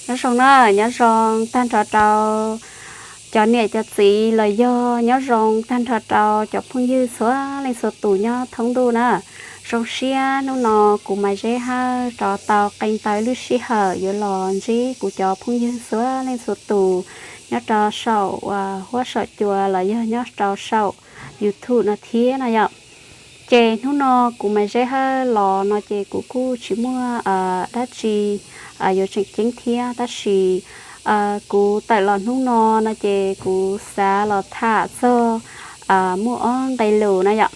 Nyob zoo na, nyob zoo tag nrho rau cov niam cov txiv los yog nyob zoo tag nrho rau cov phooj ywg txhua leej txhua tus nyob thoob ntuj na. Zoo siab hnub no kuv Maiv Zeb Hawj rov tau qee tau lub sij hawm yuav los ntsib kuv cov phooj ywg txhua leej txhua tus nyob rau saum huab saum cua los yog nyob rau saum YouTube no thiab no yom. Ces hnub no kuv Maiv Zeb Hawj los no ces kuv kuj tsis muaj dab tsi yuav tseem ceeb thiab, tab sis kuv tawm los hnub no no ces kuv xav los tham txog muaj ob nqe lus na yom.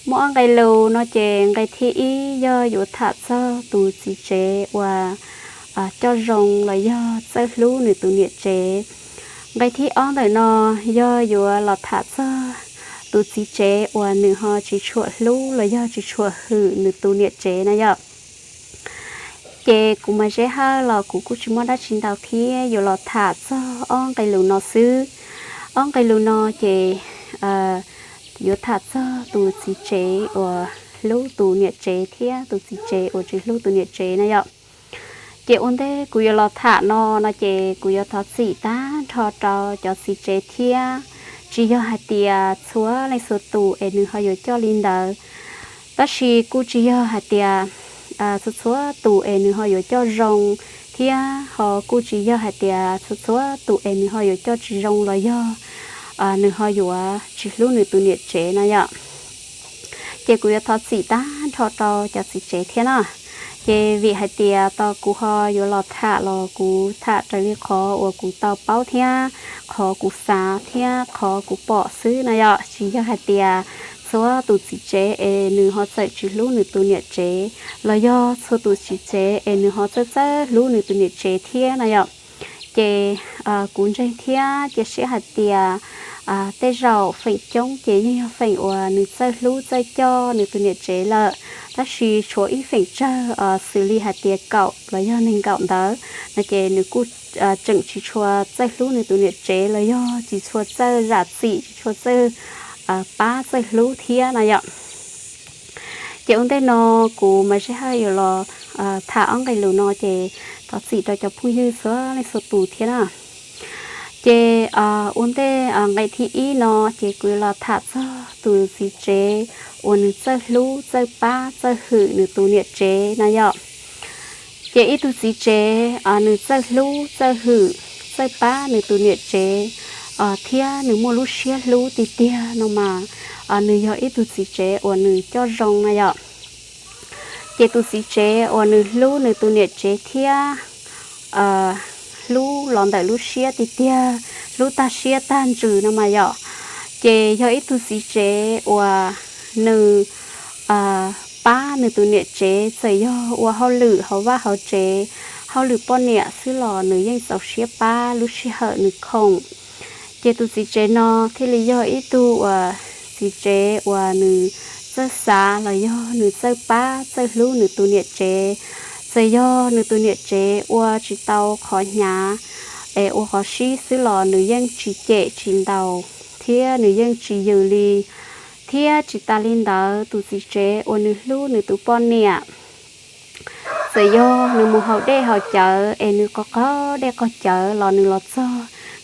Muaj ob nqe lus no ces nqe thib ib yog yuav tham txog tus txiv tsev uas coj zoo los yog txawj hlub nws tus niam tsev. Nqe thib ob ntawm no yog yuav los tham txog tus txiv tsev uas nws ho tsis tshua hlub los yog tsis tshua hwm nws tus niam tsev na yom. Ces kuv Maiv Zeb Hawj los kuv kuj tsis muaj dab tsi ntau thiab, yuav los tham txog ob nqe lus no xwb. Ob nqe lus no ces yuav tham txog tus txiv tsev uas hlub tus niam tsev thiab tus txiv tsev uas tsis hlub tus niam tsev na yom. Ces ua ntej kuv yuav los tham no no ces kuv yuav thov txim tag nrho rau cov txiv tsev thiab. Tsis yog hais tias txhua leej txhua tus es nws ho yuav coj li ntawd, tab sis kuj tsis yog hais tias txhua txhua tus es nws ho yuav coj zoo thiab ho kuj tsis yog hais tias txhua txhua tus es nws ho yuav coj tsis zoo los yog nws ho yuav tsis hlub nws tus niam tsev na yom. Ces kuv yuav thov txim tag nrho rau cov txiv tsev thiab na. Ces vim hais tias tau kuv ho yuav los tham los kuv tham raws li qhov uas kuv tau paub thiab qhov kuv xav thiab qhov kuv pom xwb na yom. Tsis yog hais tias txhua tus txiv tsev es nws ho txawm tsis hlub nws tus niam tsev los yog txhua tus txiv tsev es nws ho txawj txawj hlub nws tus niam tsev thiab na yom. Ces kuv ntseeg thiab cia siab hais tias tej zaum feem coob ces yeej yog feem uas nws txawj hlub txawj coj nws tus niam tsev lawm, tab sis tshuav ib feem tsawg xws li hais tias kaum los yog nees nkaum ntawd no ces nws kuj tseem tsis tshua txawj hlub nws tus niam tsev los yog tsis tshua txawj zam txim tsis tshua txawj pab txawj hlub thiab no yom. Ces ua ntej no kuv Maiv Zeb Hawj yuav los tham ob nqe lus no ces thov txim rau cov phooj ywg txhua leej txhua tus thiab na. Ces ua ntej nqe thib ib no ces kuv yuav los tham txog tus txiv tsev uas nws txawj hlub txawj pab txawj hwm nws tus niam tsev na yom. Ces ib tug txiv tsev nws txawj hlub txawj hwm txawj pab nws tus niam tsev thiab nws muaj lub siab hlub tiag tiag no mas nws yog ib tug txiv tsev uas nws coj zoo na yom. Ces tus txiv tsev uas nws hlub nws tus niam tsev thiab hlub los ntawm lub siab tiag tiag, hlub tag siab tag ntsws no mas yom, ces yog ib tug txiv tsev uas nws pab nws tus niam tsev, txawm yog ua hauj lwm hauv vaj hauv tsev, hauj lwm poj niam xwb los nws yeej txaus siab pab lub sij hawm nws khoom. Ces tus txiv tsev no thiaj li yog ib tug uas txiv tsev uas nws txawj xav los yog nws txawj pab txawj hlub nws tus niam tsev. Txawm yog nws tus niam tsev ua tsis tau qhov hnyav es ua qhov sib xwb los nws yeej tsis cem tsis ntaus thiab nws yeej tsis yws li. Thiab tsis tas li ntawd, tus txiv tsev uas nws hlub nws tus poj niam, txawm yog nws mus haus dej haus cawv es nws qog qog dej qog cawv los nws los txog,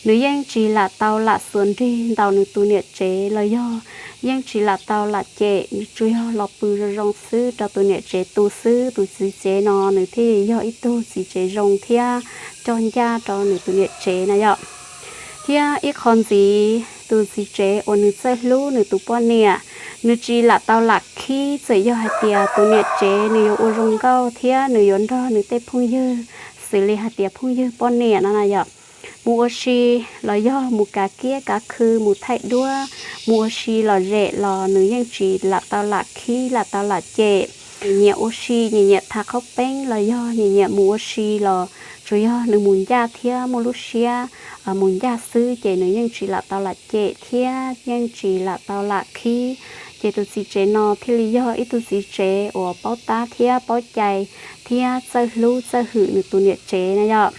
nws yeej tsis lam tau lam xuas nrig ntaus nws tus niam tsev los yog yeej tsis lam tau lam cem, nws tsuas yog los pw zoo zoo xwb rau tus niam tsev tu xwb. Tus txiv tsev no nws thiaj yog ib tug txiv tsev zoo thiab coj ncaj rau nws tus niam tsev na yom. Thiab ib qho ntxiv, tus txiv tsev uas nws txawj hlub nws tus poj niam, nws tsis lam tau lam khib, txawm yog hais tias tus niam tsev nws yuav ua zoo nkauj thiab nws yuav nrog nws tej phooj ywg, xws li hais tias phooj ywg poj niam no na yom, mus ua si los yog mus kav kiab kav khw mus thaij duab, mus ua si lom zem los nws yeej tsis lam tau lam khib lam tau lam cem. Nyiam nyiam ua si, nyiam nyiam thav qaub peeb los yog nyiam nyiam mus ua si los tsuas yog nws mus ncaj thiab muaj lub siab mus ncaj xwb ces nws yeej tsis lam tau lam cem thiab yeej tsis lam tau lam khib. Ces tus txiv tsev no thiaj li yog ib tug txiv tsev uas paub tab thiab paub cai thiab txawj hlub txawj hwm nws tus niam tsev na yom.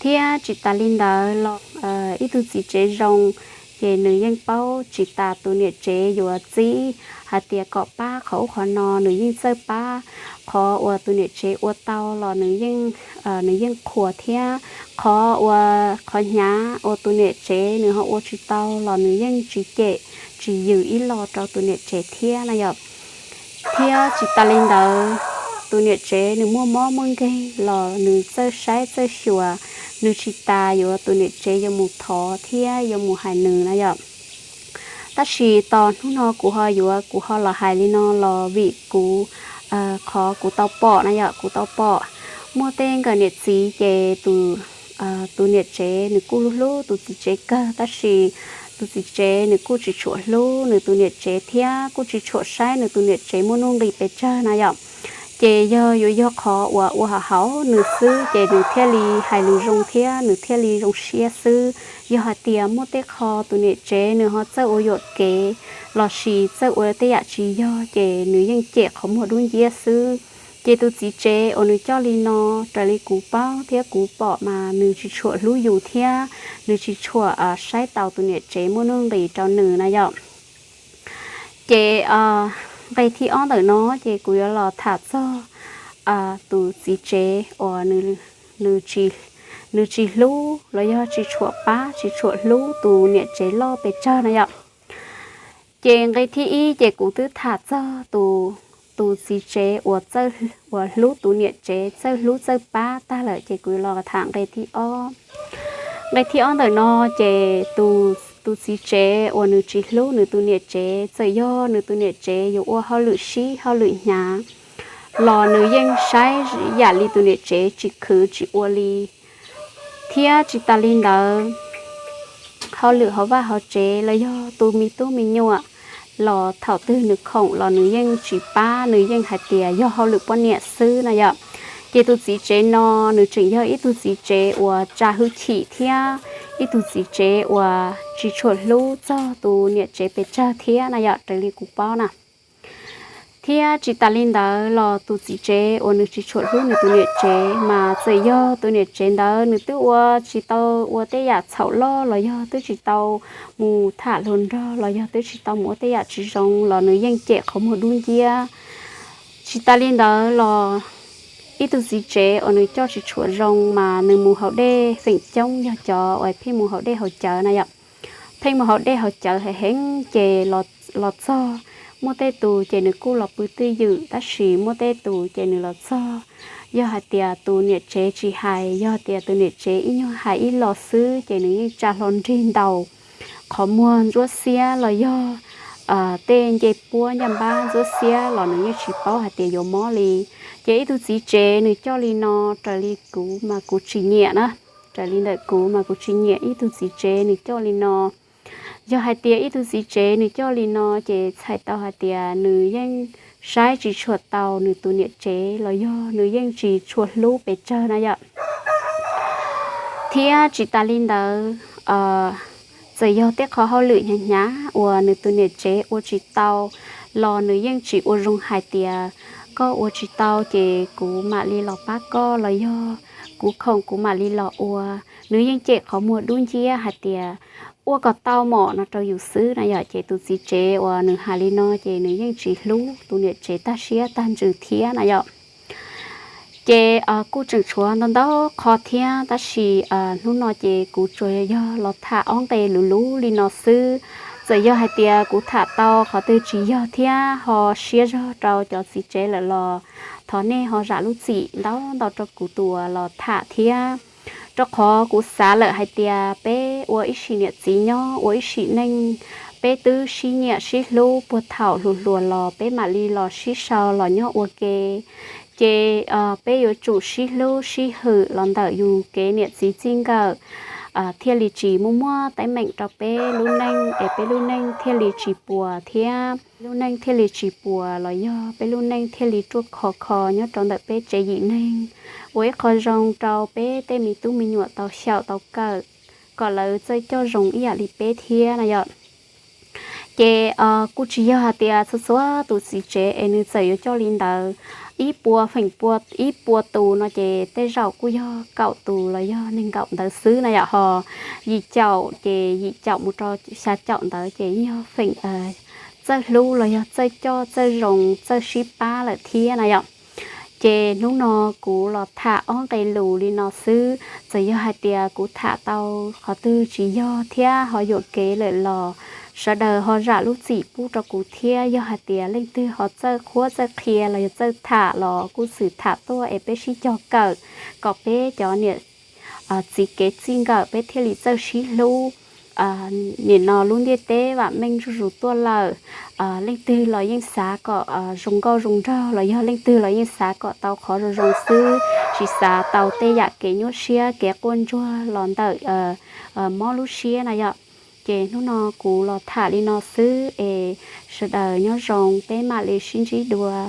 Thiab tsis tas li ntawd los ib tug txiv tsev zoo ces nws yeej paub tsis tas tus niam tsev yuav txib hais tias kom pab qhov ub qhov no, nws yeej txawj pab. Qhov uas tus niam tsev ua tau los nws yeej, nws yeej qhuas thiab. Qhov uas qhov hnyav uas tus niam tsev nws ho ua tsis tau los nws yeej tsis cem, tsis yws ib los rau tus niam tsev thiab na yom. Thiab tsis tas li ntawd, tus niam tsev nws muaj mob muaj nkeeg los nws txawj saib txawj xyuas, nws tsis tas yuav tus niam tsev yuav mus thov thiab yuav mus hais nws na yom. Tab sis tos hnub no kuv ho yuav, kuv ho los hais li no los vim kuv, qhov kuv tau pom na yom, kuv tau pom muaj tej nkawm niam txiv ces tus niam tsev nws kuj hlub hlub tus txiv tsev kawg, tab sis tus txiv tsev nws kuj tsis tshua hlub nws tus niam tsev thiab kuj tsis tshua saib nws tus niam tsev muaj nuj nqis pes tsawg na yom. Ces yog yuav yog qhov uas ua hauv hauv nws xwb ces nws thiaj li hais lus zoo thiab nws thiaj li zoo siab xwb. Yog hais tias muaj tej qho tus niam tsev nws ho txawj ua yuam kev lossis txawj ua tej yam tsis yog ces nws yeej cem qhov muag dub nciab xwb. Ces tus txiv tsev uas nws coj li no, raws li kuv paub thiab kuv pom mas nws tsis tshua hlub yus thiab nws tsis tshua saib taus tus niam tsev muaj nuj nqis rau nws na yom. Ces nqe thib ob ntawm no ces kuv yuav los tham txog tus txiv tsev uas nws tsis hlub los yog tsis tshua pab tsis tshua hlub tus niam tsev loj pes tsawg na yom. Ces nqe thib ib ces kuv twb tham txog tus, tus txiv tsev uas hlub tus niam tsev txawj hlub txawj pab tag lawm ces kuv los tham nqe thib ob. Nqe thib ob ntawm no ces tus, tus txiv tsev uas nws tsis hlub nws tus niam tsev, txawm yog nws tus niam tsev yuav ua hauj lwm sib hauj lwm hnyav los nws yeej saib yam li tus niam tsev tsis khwv tsis ua li. Thiab tsis tas li ntawd, hauj lwm hauv vaj hauv tsev los yog tus me tub me nyuam los thaum twg nws khoom los nws yeej tsis pab, nws yeej hais tias yog hauj lwm poj niam xwb na yom. Ces tus txiv tsev no nws tseem yog ib tug txiv tsev uas tsa hwj chim thiab ib tug txiv tsev uas tsis tshua hlub txog tus niam tsev pes tsawg thiab na yom, raws li kuv paub na. Thiab tsis tas li ntawd los tus txiv tsev uas nws tsis tshua hlub nws tus niam tsev mas txawm yog tus niam tsev ntawd nws twb ua tsis tau ua tej yam txhaum loj los yog twb tsis tau mus tham hluas nraug los yog twb tsis tau mus ua tej yam tsis zoo los nws yeej cem qhov muag dub nciab. Tsis tas li ntawd los ib tug txiv tsev uas nws coj tsis tshua zoo mas nws mus haus dej feem coob yog cov uas pheej mus haus dej haus cawv na yom. Pheej mus haus dej haus cawv heev heev ces los txog, muaj tej tus ces nws kuj los pw twj ywm tab sis muaj tej tus ces nws los txog, yog hais tias tus niam tsev tsis hais, yog tias tus niam tsev ib nyuag hais ib los xwb ces nws yeej tsa hlo nrig ntaus qhov muag ntsuab xiab los yog tej nce puab ncaj npab ntsuab xiab los nws yeej tsis paub hais tias yuav mob li. Ces ib tug txiv tsev nws coj li no, raws li kuv mas kuv tsis nyiam na, raws li ntawm kuv mas kuv tsis nyiam ib tug txiv tsev nws coj li no. Yog hais tias ib tug txiv tsev nws coj li no ces txhais tau hais tias nws yeej saib tsis tshua tau nws tus niam tsev los yog nws yeej tsis tshua hlub pes tsawg na yom. Thiab tsis tas li ntawd, txawm yog tej qhov hauj lwm hnyav hnyav uas nws tus niam tsev ua tsis tau los nws yeej tsis ua zoo hais tias koj ua tsis tau ces kuv mam li los pab koj los yog kuv khoom kuv mam li los ua. Nws yeej cem qhov muag dub nciab hais tias ua kom tau mom no rau yus xwb na yom. Ces tus txiv tsev uas nws hais li no ces nws yeej tsis hlub tus niam tsev tag siab tag ntsws thiab na yom. Ces kuj tseem tshuav ntau ntau qho thiab tab sis hnub no ces kuv tsuas yog los tham ob nqe luv luv li no xwb. Txawm yog hais tias kuv tham tau qhov twg tsis yog thiab ho siab zog rau cov txiv tsev lawm los thov nej ho zam lub txim ntau ntau rau kuv tus uas los tham thiab. Rau qhov kuv xav lawm hais tias peb ua ib sim niam txiv nyob ua ib sim neej, peb twb sib nyiam sib hlub puag thaum hluas hluas los peb mam li los sib sau los nyob ua ke. Ces peb yuav tsum sib hlub sib hwm los ntawm yus kev niam txiv txij nkawm thiaj li tsis muaj muab teeb meem rau peb lub neej es peb lub neej thiaj li tsis puas thiab lub neej thiaj li tsis puas los yog peb lub neej thiaj li ruaj khov kho nyob rau ntawm peb tsev yim neeg, ua ib qho zoo rau peb tej me tub me nyuam tau xyaum tau kawm, kom lawv txawj coj zoo ib yam li peb thiab na yom. Ces kuj tsis yog hais tias txhua txhua tus txiv tsev es nws txawm yuav coj li ntawd. Ib puas feem pua, ib puas tus no ces tej zaum kuj yog kaum tus los yog nees nkaum ntawd xwb na yom. Ho yim caum ces yim caum mus rau xya caum ntawd ces yog feem, txawj hlub los yog txawj coj txawj zoo txawj sib pab lawm thiab na yom. Ces hnub no kuv los tham ob nqe lus li no xwb, txawm yog hais tias kuv tham tau qhov twg tsis yog thiab ho yuam kev lawm los sawv daws ho zam lub txim pub rau kuv thiab. Yog hais tias leej twg ho txawj qhuab txawj qhia los yog txawj tham los kuj xwm tham tuaj es peb sib cog kawm, kom peb cov niam txiv kev txij nkawm peb thiaj li txawj sib hlub. Nim no lub ntiaj teb vam meej zuj zus tuaj lawm, leej twg los yeej xav kom zoo nkauj zoo nraug los yog leej twg los yeej xav kom tau qhov zoo zoo xwb, tsis xav tau tej yam kev nyuaj siab kev quaj ntsuag los ntawm mob lub siab na yom. Ces hnub no kuv los tham li no xwb es sawv daws nyob zoo, peb mam li sib ntsib dua.